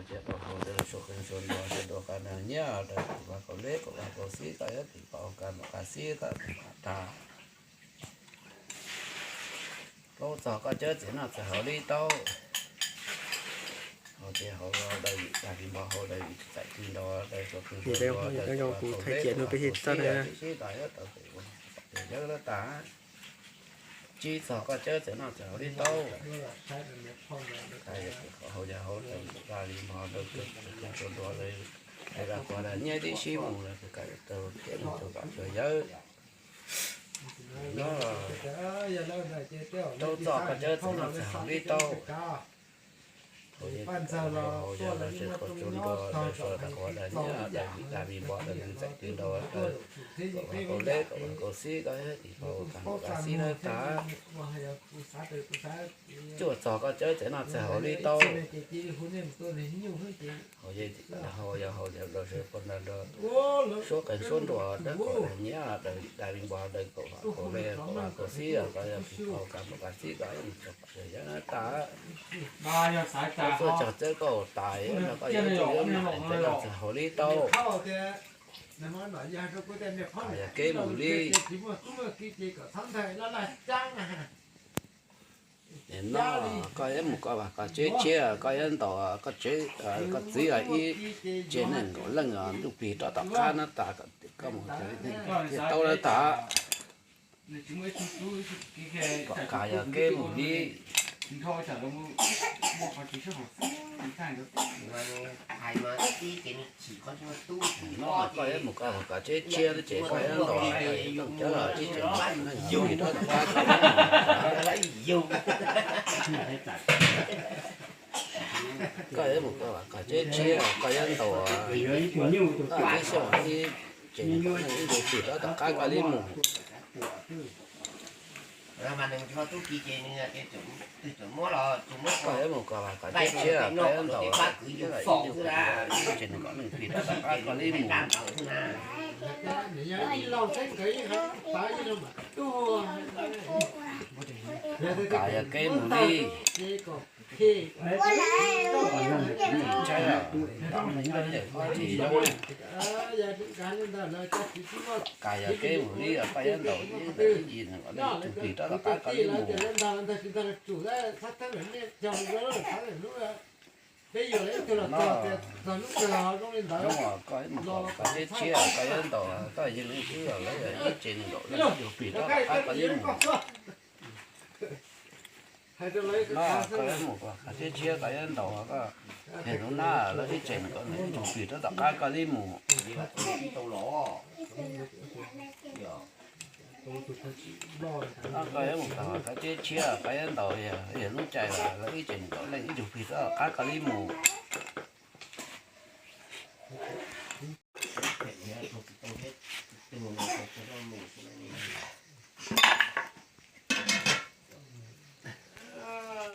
Ces rau hauv rau suav qees suav nruas, suav nruas qas nag nyiab rau kaum vaj kaum leb kaum vaj kaum xib, koj yuav tim pab ua kaj mus qas xib koj tus qas tag. Plaub txog koj cawb txiav noj txiav haus li taub. Hauv ces hauv los daws vim dag li npog, hauv daws vim txais twg nrog daws suav qees suav nruas, daws kaum vaj kaum leb kaum vaj kaum xib, tib sib tau yuav tau tes ua yawg lawv tag. Tsib txog koj cawb txiav noj txiav haus li taub. Hauv yog hauv daws vim dag li npog, daws qees suav nruas, daws dag quas dag nyiab tib sib mus lawm, kawm tau thiab mus tau kom tsuas yawg. No, rau txoj koj cawb txiav noj txiav haus li taub. Hauv yog los tsev qhov tsuas nruas, daws suav dag quas dag nyiab, daws vim dag li npog, daws txais twg nrog daws kaum vaj kaum leb kaum vaj kaum xib, koj yuav tim pab ua kaj mus qas xib lawv tag. Cuaj txog koj cawb txiav noj txiav haus li taub. Hauv yog hauv yog hauv daws suav qees suav nruas, daws kaum dag nyiab, daws vim dag li npog, daws kaum vaj kaum leb kaum vaj kaum xib, koj yuav tim pab ua kaj mus qas xib, koj yuav mus tau kom tsuas yawg lawv tag. Cuaj txog cawb koj tais, koj yuav txiav noj txiav haus li taub. Yog kev mus li. No, koj yuav mus koj vaj koj tsev tshiab, koj yuav ntaus koj tsev, koj txiv ib tsev nees nkaum leej ntsuj plig rov tom qab no tas, koj mus tau lawv tag. Kom kaj yog kev mus li. No, koj yuav mus koj vaj koj tsev tshiab, tsev koj yuav ntaus, koj yuav ntaus cov ib tsev nees nkaum leej ntsuj plig rov tom qab, koj yuav mus. Koj yuav mus koj vaj koj tsev tshiab, koj yuav ntaus, koj tib xyoos ib tsev nees nkaum leej ntsuj plig rov tom qab koj li mus. Koj yuav mus koj vaj koj tsev tshiab, koj yuav ntaus ib tsev nees nkaum leej ntsuj plig rov tom qab koj li mus. Kaj yog kev mus li. Kaj yog kev mus li, koj yuav ntaus ib tsev nees nkaum leej ntsuj plig rov tom qab koj li mus. No, koj yuav mus koj vaj koj tsev tshiab, koj yuav ntaus, koj yog leej twg los lawv yog ib tsev nees nkaum leej ntsuj plig rov tom qab koj li mus. No, koj yuav mus koj vaj koj tsev tshiab, koj yuav ntaus, koj yog lub nab lawv ib tsev nees nkaum leej ntsuj plig rov tom qab koj li mus. No, koj yuav mus koj vaj koj tsev tshiab, koj yuav ntaus, yog lub caij lawv ib tsev nees nkaum leej ntsuj plig rov tom qab koj li mus.